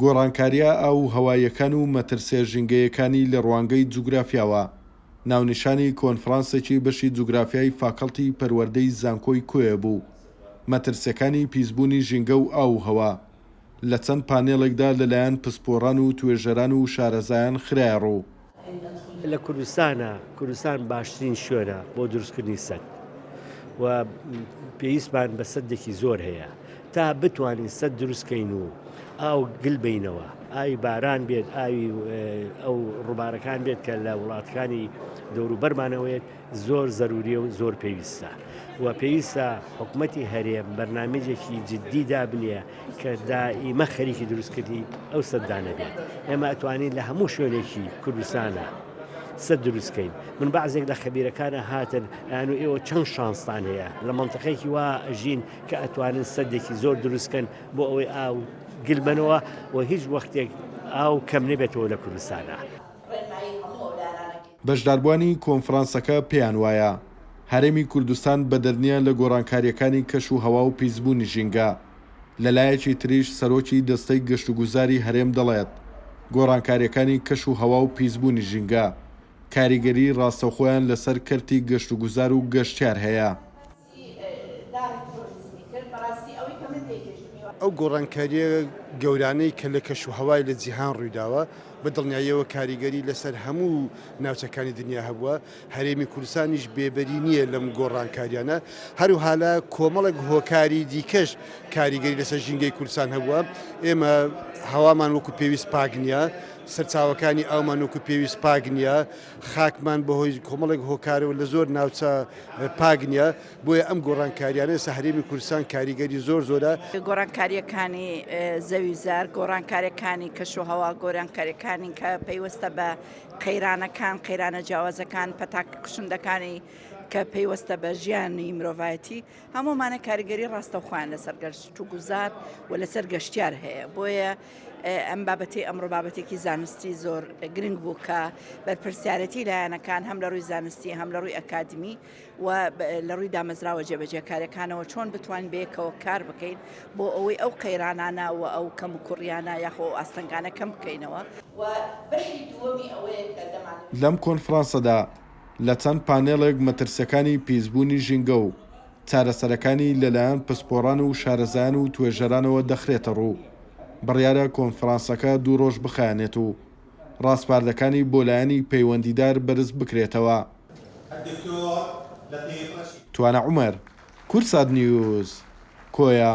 گۆڕانکارییە ئاو و هەواییەکان و مەترسییە ژینگەیەکانی لە ڕوانگەی جوگرافیاوە، ناونیشانی کۆنفرانسێکی بەشی جوگرافیای فاکەڵتی پەروەردەی زانکۆی کۆیە بوو، مەترسییەکانی پیسبوونی ژینگە و ئاو و هەوا، لە چەند پانێڵێکدا لەلایەن پسپۆڕان و توێژەران و شارەزایان خرایەڕوو. لە کوردستانا، کوردستان باشترین شوێنە بۆ دروستکردنی سەد و پێویستمان بە سەدێکی زۆر هەیە تا بتوانین سەد دروستکەین و ئاو گل بینەوە ئاوی باران بێت ئاوی ئەو ڕووبارەکان بێت کە لە وڵاتەکانی دەوروبەرمانەوەیەت زۆر زەروریە و زۆر پێویستە و پێویستە حکومەتی هەرێم بەرنامەجێکی جددی دابنێ کە دائیمە خەریکی دروستکردنی ئەو سەدانە بێت. ئێمە ئەتوانین لە هەموو شوێنێکی کوردستانە سەد دروستکەین. من بەعزێک لە خەبیرەکانە هاتن ئەیان و ئێوە چەند شانستان هەیە لە مەنتەقەیەکی وا ئەژین کە ئەتوانن سەدێکی زۆر دروستکەن بۆ ئەوەی ئاو گل بەنەوە و هیچ وەختێک ئاو کەم نەبێتەوە لە کوردستانە. بەشداربووانی کۆنفرانسەکە پێیان وایە، هەرێمی کوردستان بەدەرنییە لە گۆڕانکارییەکانی کەش و هەوا و پیسبوونی ژینگە، لەلایەکی تریش سەرۆکی دەستەی گەشتوگوزاری هەرێم دەڵێت، گۆڕانکارییەکانی کەش و هەوا و پیسبوونی ژینگە، کاریگەریی ڕاستەوخۆیان لەسەر کەرتی گەشتوگوزار و گەشتیار هەیە. ئەو گۆڕانکارییە گەورانەی کە لە کەشوهەوای لە جیهان ڕوویداوە، بە دڵنیاییەوە کاریگەری لەسەر هەموو ناوچەکانی دنیا هەبووە، هەرێمی کوردستانیش بێبەری نییە لەم گۆڕانکارییانە، هەروەها لە کۆمەڵێک هۆکاری دیکەش کاریگەری لەسەر ژینگەی کوردستان هەبووە، ئێمە هەوامان وەکو پێویست پاک نییە، سەرچاوەکانی ئاومان وەکو پێویست پاک نییە، خاکمان بەهۆی کۆمەڵێک هۆکارەوە لە زۆر ناوچە پاک نییە، بۆیە ئەم گۆڕانکاریانە ئێستا هەرێمی کوردستان کاریگەری زۆر زۆرە. گۆڕانکارییەکانی زەوی زار، گۆڕانکارییەکانی کەشوهەوا، گۆرانکارییەکانی کە پەیوەستە بە قەیرانەکان، قەیرانە جیاوازەکان، پەتا کوشندەکانی کە پەیوەستە بە ژیانی مرۆڤایەتی، هەموو ئەمانە کاریگەری ڕاستەوخۆیان لەسەر گەشتوگوزار و لەسەر گەشتیار هەیە. بۆیە ئەم بابەتەی ئەمڕۆ بابەتێکی زانستی زۆر گرنگ بوو کە بەرپرسیارەتی لایەنەکان هەم لە ڕووی زانستی هەم لە ڕووی ئەکادمی و لە ڕووی دامەزراوە جێبەجێکارەکانەوە چۆن بتوانین بەیەکەوە کار بکەین بۆ ئەوەی ئەو قەیرانانە و ئەو کەم و کوڕیانە یاخۆ ئەو ئاستەنگانە کەم بکەینەوە. و بەشی دووەمی ئەوەیە کە دەمانەوێت. لەم کۆنفرانسەدا لە چەند پانێڵێک مەترسیەکانی پیسبوونی ژینگە و چارەسەرەکانی لەلایەن پسپۆڕان و شارەزایان و توێژەرانەوە دەخرێتەڕوو، بڕیارە کۆنفرانسەکە دوو ڕۆژ بخایەنێت و ڕاسپاردەکانی بۆ لایەنی پەیوەندیدار بەرز بکرێتەوە. توانا عومەر، کوردسات نیوز، کۆیە.